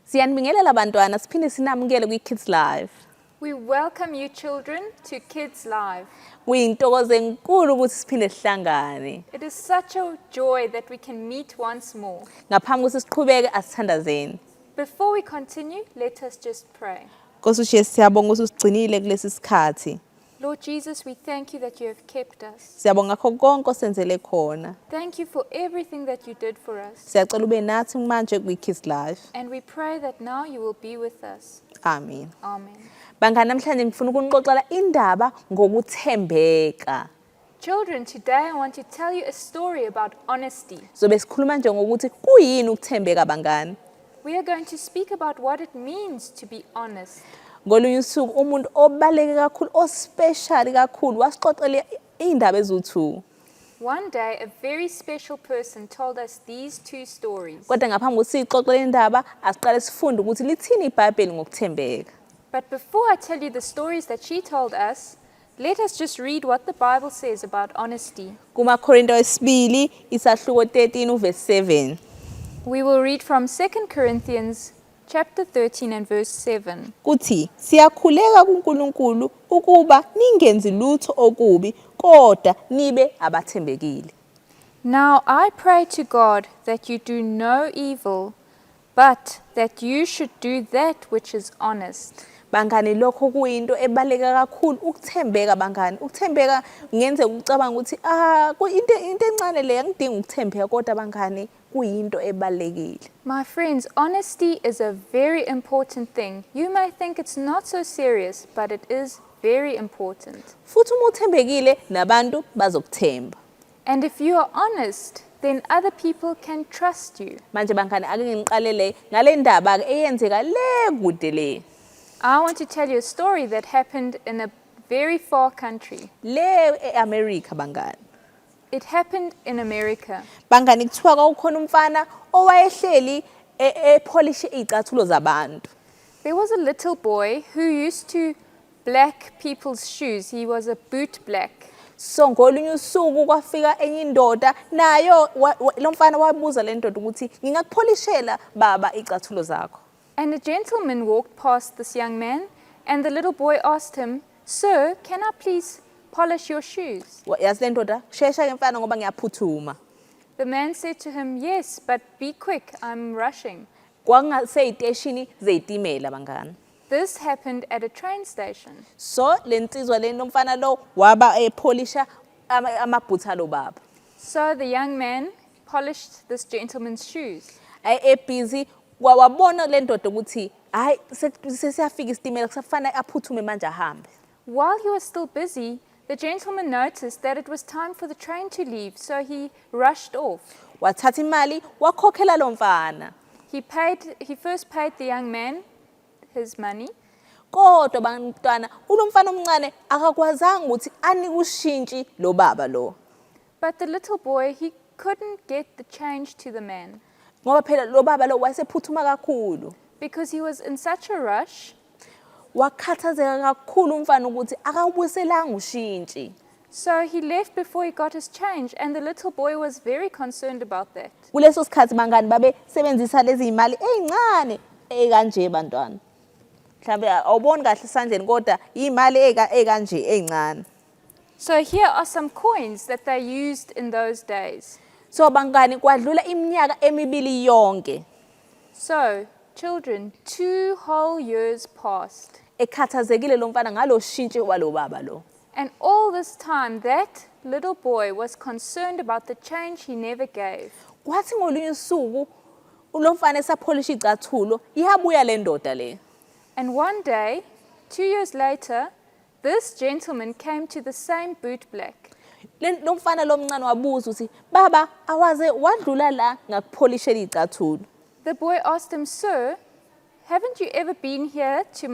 Siyanibingelela bantwana, siphinde sinamukele kwi-Kids Live. We welcome you children to Kids Live. Kuyintokozo enkulu ukuthi siphinde sihlangane. It is such a joy that we can meet once more. Ngaphambi kokuthi siqhubeke, asithandazeni. Before we continue, let us just pray. Nkosi uJesu, siyabonga ukuthi usigcinile kulesi sikhathi. Lord Jesus, we thank you that you have kept us. Siyabonga ngakho konke osenzele khona. Thank you for everything that you did for us. Siyacela ube nathi manje kwi-Kids Live. And we pray that now you will be with us. Amen. Amen. Bangani, namhlanje ngifuna ukunixoxela indaba ngokuthembeka. Children, today I want to tell you a story about honesty. Zobe sikhuluma nje ngokuthi kuyini ukuthembeka, bangani. We are going to speak about what it means to be honest. Ngolunye usuku umuntu obaluleke kakhulu, ospecial kakhulu, wasixoxela iy'ndaba eziwu-2. One day, a very special person told us these two stories. Kodwa ngaphambi kokuthi siyixoxele indaba, asiqale sifunde ukuthi lithini iBhayibheli ngokuthembeka. But before I tell you the stories that she told us, let us just read what the Bible says about honesty. KumaKorinto wesibili isahluko 13 uverse 7. We will read from 2 Corinthians chapter 13 and verse 7. Kuthi siyakhuleka kuNkulunkulu ukuba ningenzi lutho okubi, kodwa nibe abathembekile. Now I pray to God that you do no evil, but that you should do that which is honest. Bangani, lokho kuyinto ebaluleke kakhulu, ukuthembeka, bangani. Ukuthembeka kungenzeka ucabanga ukuthi ah into encane le, angidingi ukuthembeka, kodwa bangani, kuyinto ebalulekile. My friends, honesty is a very important thing. You may think it's not so serious, but it is very important. Futhi uma uthembekile, nabantu bazokuthemba. And if you are honest, then other people can trust you. Manje bangani, ake ngiqalele ngale ndaba ke eyenzeka le kude le. I want to tell you a story that happened in a very far country. Le eAmerica, bangani. It happened in America. Bangani, kuthiwa kwakukhona umfana owayehleli epolishe iy'cathulo zabantu. There was a little boy who used to black people's shoes. He was a boot black. So ngolunye usuku kwafika enye indoda nayo, lo mfana wabuza le ndoda ukuthi ngingakupholishela baba iy'cathulo zakho? And a gentleman walked past this young man, and the little boy asked him, "Sir, can I please polish your shoes?" Yazi le ndoda, shesha ke mfana, ngoba ngiyaphuthuma. The man said to him, "Yes, but be quick, I'm rushing." Kwakungasey'teshini zey'timela, bangani. This happened at a train station. So le nsizwa le, nomfana lo waba epholisha amabhutha alo baba. So the young man polished this gentleman's shoes. Ayi, ebhizi, wabona le ndoda ukuthi hayi, sesiyafika isitimela, kusafanele aphuthume manje ahambe. While he was still busy, the gentleman noticed that it was time for the train to leave, so he rushed off. Wathatha imali, wakhokhela lo mfana. He first paid the young man his money, Kodwa bantwana, ulo mfana omncane akakwazanga ukuthi anike ushintshi lo baba lo. But the little boy, he couldn't get the change to the man Ngoba phela lo baba lo wayesephuthuma kakhulu. Because he was in such a rush. Wakhathazeka kakhulu umfana ukuthi akawubuyiselanga ushintshi. So he left before he got his change, and the little boy was very concerned about that. Kuleso sikhathi bangani, babesebenzisa lezi imali ey'ncane ey'kanje, bantwana. Mhlawumbe awuboni kahle esandleni, kodwa iy'mali ey'kanje ey'ncane. So here are some coins that they used in those days. So bangani, kwadlula iminyaka emibili yonke. So, children, 2 whole years passed. Ekhathazekile lo mfana ngalo shintshi walo baba lo. And all this time, that little boy was concerned about the change he never gave. Kwathi ngolunye usuku lo mfana esapholisha icathulo, iyabuya le ndoda le. And one day, 2 years later, this gentleman came to the same boot black. Lo mfana lo mncane wabuza ukuthi baba, awaze wadlula la ngakupholishela icathulo? The boy asked him, "Sir, haven't you ever been here to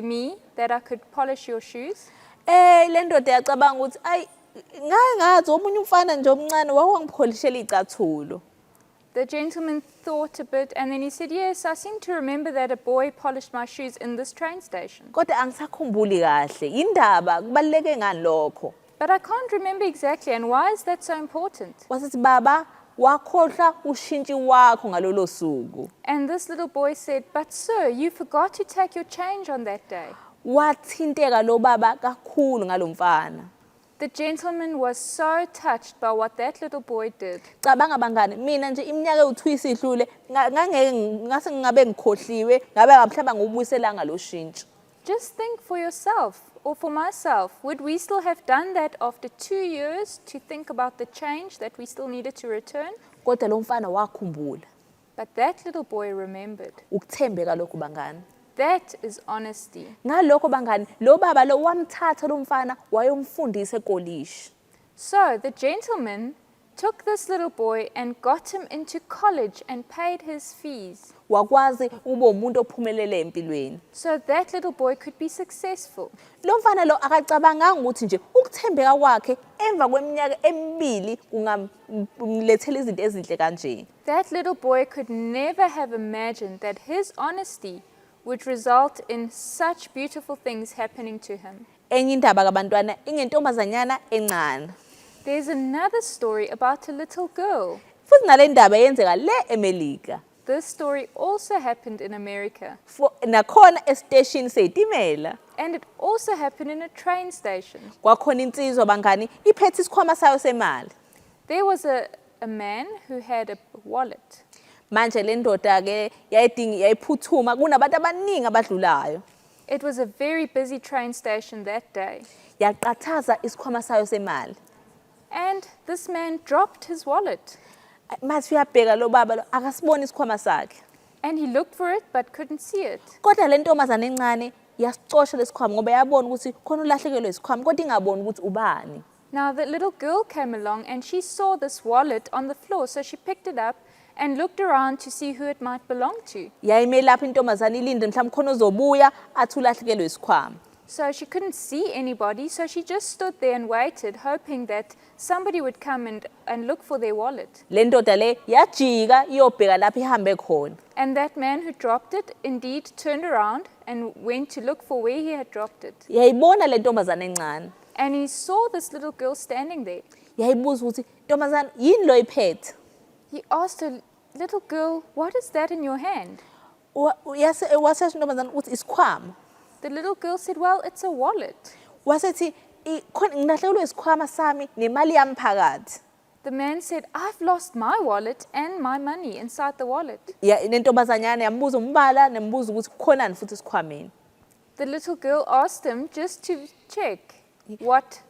me that I could polish your shoes?" Le ndoda yacabanga ukuthi ayi, ngake ngazi omunye umfana nje omncane wawangipholishela icathulo. The gentleman thought a bit and then he said, "Yes, I seem to remember that a boy polished my shoes in this train station. Kodwa angisakhumbuli kahle, indaba kubaluleke ngani lokho? But I can't remember exactly, and why is that so important?" Wasithi baba, Wakhohlwa ushintshi wakho ngalolo suku. And this little boy said, "But sir, you forgot to take your change on that day." Wathinteka lo baba kakhulu ngalomfana. The gentleman was so touched by what that little boy did. Cabanga bangani, mina nje iminyaka ewu-2 isidlule ngangeke ngase ngingabe ngikhohliwe ngabe mhlawumbe ngiwubuyiselanga lo shintshi. Just think for yourself or for myself, would we still have done that after 2 years to think about the change that we still needed to return? Kodwa lo mfana wakhumbula. But that little boy remembered. Ukuthembeka lokhu bangani. That is honesty. Ngalokho bangani, lo baba lo wamthatha lo mfana wayomfundisa ekolishi. So the gentleman took this little boy and got him into college and paid his fees Wakwazi ukuba umuntu ophumelele empilweni. So that little boy could be successful. Lo mfana lo akacabanganga ukuthi nje ukuthembeka kwakhe emva kweminyaka emibili kungamlethela izinto ezinhle kanje. That little boy could never have imagined that his honesty would result in such beautiful things happening to him. Enye indaba kabantwana ingentombazanyana encane. There's another story about a little girl. Futhi nale ndaba yenzeka le eMelika. This story also happened in America, Nakhona esiteshini seyitimela. And it also happened in a train station. Kwakhona insizwa bangani iphethe isikhwama sayo semali. There was a man who had a wallet. Manje le ndoda ke yayidinga yayiphuthuma kunabantu abaningi abadlulayo. It was a very busy train station that day. Yaqathaza isikhwama sayo semali. And this man dropped his wallet. Mathi uyabheka lo baba lo akasiboni isikhwama sakhe. And he looked for it but couldn't see it. Kodwa le ntombazane encane yasicosha lesikhwama ngoba yabona ukuthi khona ulahlekelwe isikhwama kodwa ingaboni ukuthi ubani. Now the little girl came along and she saw this wallet on the floor, so she picked it up and looked around to see who it might belong to. Yayime lapho intombazane ilinde mhlawumbe khona ozobuya athi ulahlekelwe isikhwama. So she couldn't see anybody, so she just stood there and waited, hoping that somebody would come and look for their wallet. Le ndoda le yajika iyobheka lapho ihambe khona. And that man who dropped it indeed turned around and went to look for where he had dropped it. Yayibona le ntombazane encane. And he saw this little girl standing there. Yayibuza ukuthi ntombazane yini lo iphethe. He asked her, "Little girl, what is that in your hand?" Wasesho intombazane ukuthi isikhwama. The little girl said, "Well, it's a wallet." Wasethi "Khona ngilahlekelwe isikhwama sami nemali yami phakathi." The man said, "I've lost my wallet and my money inside the wallet." Ya nentombazanyana yambuza umbala nembuza ukuthi kukhonani futhi esikhwameni. The little girl asked him just to check what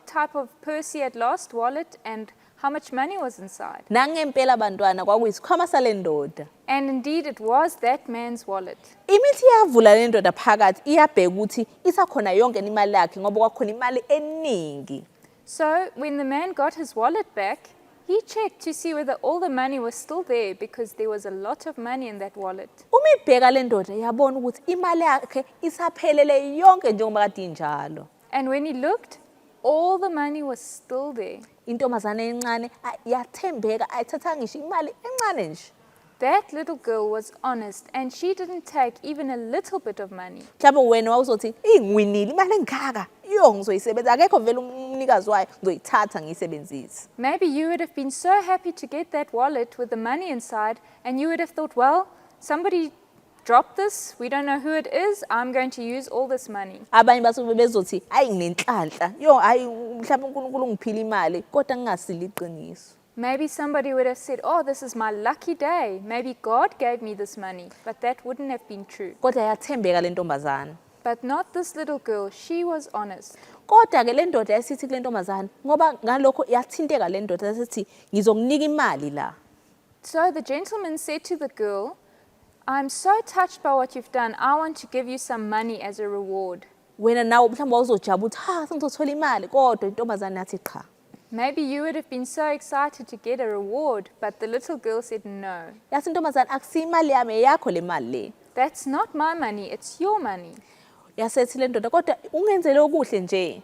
type of purse he had lost, wallet, and how much money was inside. Nangempela bantwana kwakuyisikhwama sale ndoda. And indeed, it was that man's wallet. Imithi iyavula le ndoda phakathi iyabheka ukuthi isakhona yonke imali yakhe ngoba kwakhona imali eningi. So when the man got his wallet back, he checked to see whether all the money was still there because there was a lot of money in that wallet. Uma ibheka le ndoda yabona ukuthi imali yakhe isaphelele yonke njengoba kade injalo. And when he looked, all the money was still there. Intombazane encane yathembeka ayithathanga ngisho imali encane nje. That little girl was honest and she didn't take even a little bit of money. Mhlawumbe wena wawuzothi ingiwinile imali engaka yo ngizoyisebenza akekho vele umnikazi wayo ngizoyithatha ngiyisebenzise. Maybe you would have been so happy to get that wallet with the money inside, and you would have thought, "Well, somebody dropped this, we don't know who it is, I'm going to use all this money." Abanye basuke bezothi hayi nginenhlanhla yo hayi mhlawumbe uNkulunkulu ungiphile imali kodwa ngingasili iqiniso. Maybe somebody would have said, "Oh, this is my lucky day. Maybe God gave me this money." But that wouldn't have been true. Kodwa yathembeka le ntombazane. But not this little girl. She was honest. Kodwa ke le ndoda yasithi kule ntombazane ngoba ngalokho yathinteka le ndoda yasithi ngizokunika imali la. So the gentleman said to the girl, "I'm so touched by what you've done. I want to give you some money as a reward." Wena nawe mhlawumbe wawuzojabula ukuthi ha sengizothola imali kodwa intombazane yathi cha. Maybe you would have been so excited to get a reward, but the little girl said no. Yathi intombazane akusiyo imali yami eyakho le mali le. "That's not my money, it's your money." Yasethi le ndoda kodwa ungenzele okuhle nje.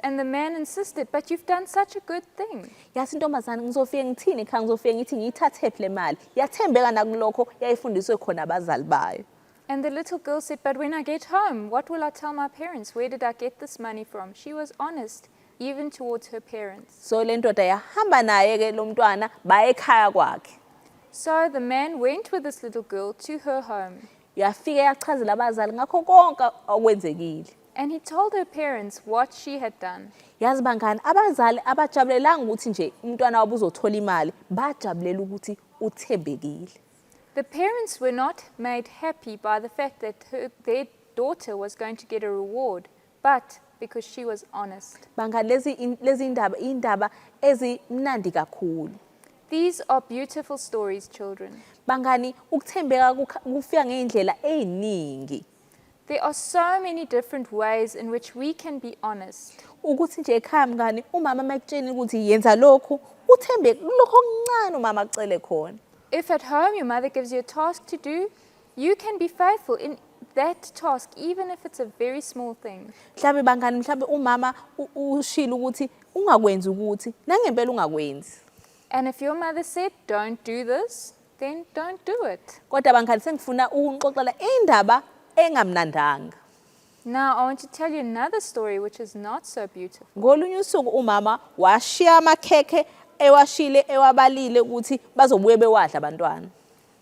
And the man insisted, "But you've done such a good thing." Yathi intombazane ngizofike ngithini ekhaya ngizofike ngithi ngiyithathephi le mali. Yathembeka nakulokho yayifundiswe khona abazali bayo. And the little girl said, "But when I get home, what will I tell my parents? Where did I get this money from?" She was honest. even towards her parents. So le ndoda yahamba naye ke lo mntwana baye ekhaya kwakhe. So the man went with this little girl to her home, Yafike yachazela abazali ngakho konke okwenzekile. And he told her parents what she had done. Yazi bangani, abazali abajabulelanga ukuthi nje umntwana wabo uzothola imali, bajabulela ukuthi uthembekile. The parents were not made happy by the fact that their daughter was going to get a reward, but because she was honest. Bangani, lezi indaba indaba ezimnandi kakhulu. These are beautiful stories, children. Bangani, ukuthembeka kufika ngey'ndlela ey'ningi. There are so many different ways in which we can be honest. Ukuthi nje ekhaya mngani, umama makutshela ukuthi yenza lokhu, uthembeke kulokho okuncane umama akucele khona. If at home your mother gives you a task to do, you can be faithful in that task, even if it's a very small thing. Mhlawumbe bangani, mhlawumbe umama ushilo ukuthi ungakwenzi ukuthi, nangempela ungakwenzi. And if your mother said, "Don't do this," then don't do it. Kodwa bangani, sengifuna ukunixoxela indaba engamnandanga. Now, I want to tell you another story which is not so beautiful. Ngolunye usuku umama washiya amakhekhe ewashile ewabalile ukuthi bazobuye bewadla abantwana.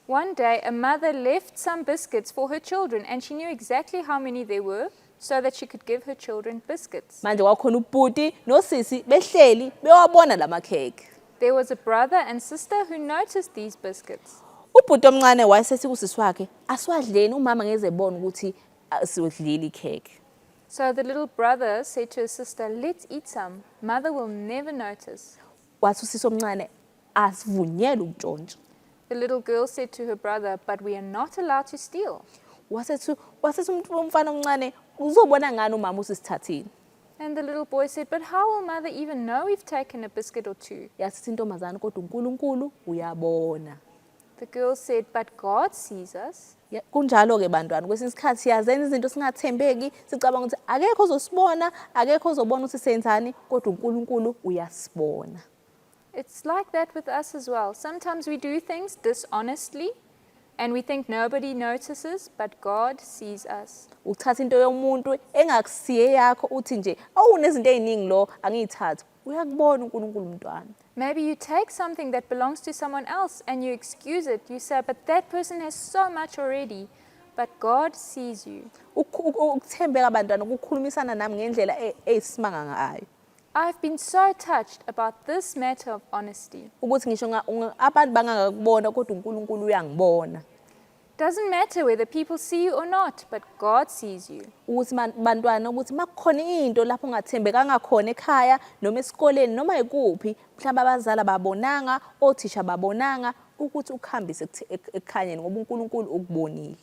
One day, a mother left some biscuits for her children, and she knew exactly how many there were so that she could give her children biscuits. Manje kwakhona ubhuti nosisi behleli bewabona lamakhekhe. There was a brother and sister who noticed these biscuits. Ubhuti omncane wayesethi kusisi wakhe, asiwadleni, umama ngeze ebona ukuthi siwadlile ikhekhe. So the little brother said to his sister, "Let's eat some. Mother will never notice." Wathi usisi omncane, asivunyelwe ukutshontsha. The little girl said to her brother, "But we are not allowed to steal." Wasethi umfana omncane, uzobona ngani umama usisithathile? And the little boy said, "But how will mother even know we've taken a biscuit or two?" Yasithi intombazane, kodwa uNkulunkulu uyabona. The girl said, "But God sees us." Kunjalo-ke bantwana, kwesinye isikhathi siyazenza izinto singathembeki, sicabanga ukuthi akekho ozosibona, akekho ozobona ukuthi senzani, kodwa uNkulunkulu uyasibona. It's like that with us as well. Sometimes we do things dishonestly and we think nobody notices, but God sees us. Uthatha into yomuntu engakusiye yakho, uthi nje awunezinto ey'ningi lo angiyithathe, uyakubona uNkulunkulu mntwana. Maybe you take something that belongs to someone else and you excuse it. You say, "But that person has so much already." But God sees you. Ukuthembeka bantwana kukhulumisana nami ngendlela eyisimanga ngayo. I've been so touched about this matter of honesty. Ukuthi ngisho abantu bangangakubona, kodwa uNkulunkulu uyangibona. Doesn't matter whether people see you or not, but God sees you. Ukuthi bantwana, ukuthi makukhona into lapho ungathembekanga khona ekhaya noma esikoleni noma ikuphi, mhlawumbe abazali ababonanga, othisha babonanga, ukuthi ukuhambise ekukhanyeni ngoba uNkulunkulu ukubonile.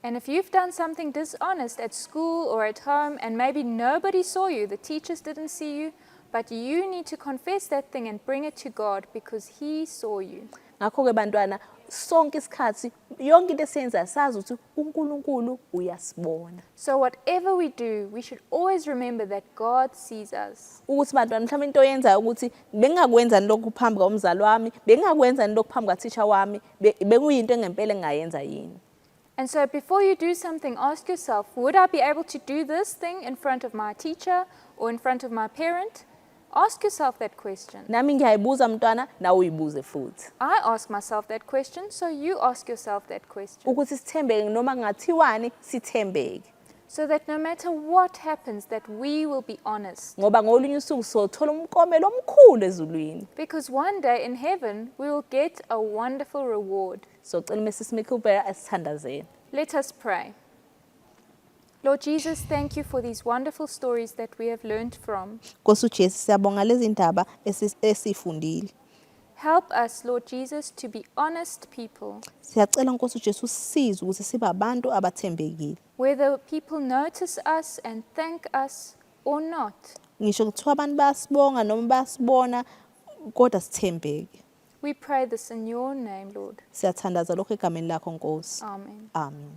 And if you've done something dishonest at school or at home and maybe nobody saw you, the teachers didn't see you, but you need to confess that thing and bring it to God because He saw you. Ngakho-ke bantwana, sonke isikhathi yonke into esiyenzayo sazi ukuthi uNkulunkulu uyasibona. So, whatever we do, we should always remember that God sees us. Ukuthi bantwana, mhlawumbe into oyenzayo ukuthi bengingakwenzani lokhu phambi komzali wami, bengingakwenzani lokhu phambi kathisha wami, bekuyinto engempela engingayenza yini? And so, before you do something, ask yourself, "Would I be able to do this thing in front of my teacher or in front of my parent?" Ask yourself that question. Nami ngiyayibuza mntwana, nawe uyibuze futhi. I ask myself that question, so you ask yourself that question. Ukuthi sithembeke noma kungathiwani, sithembeke. So that no matter what happens, that we will be honest. Ngoba ngolunye usuku sothola umklomelo omkhulu ezulwini. Because one day in heaven, we will get a wonderful reward. Socela uMrs Mickelberg asithandazele. Let us pray. Lord Jesus, thank you for these wonderful stories that we have learned from. Nkosi uJesu, siyabonga lezi ndaba esifundile. Help us, Lord Jesus, to be honest people. Siyacela Nkosi uJesu usisize ukuthi sibe abantu abathembekile. Whether people notice us and thank us or not. Ngisho kuthiwa abantu bayasibonga noma bayasibona, kodwa sithembeke. We pray this in your name, Lord. Siyathandaza lokho egameni lakho Nkosi. Amen. Amen.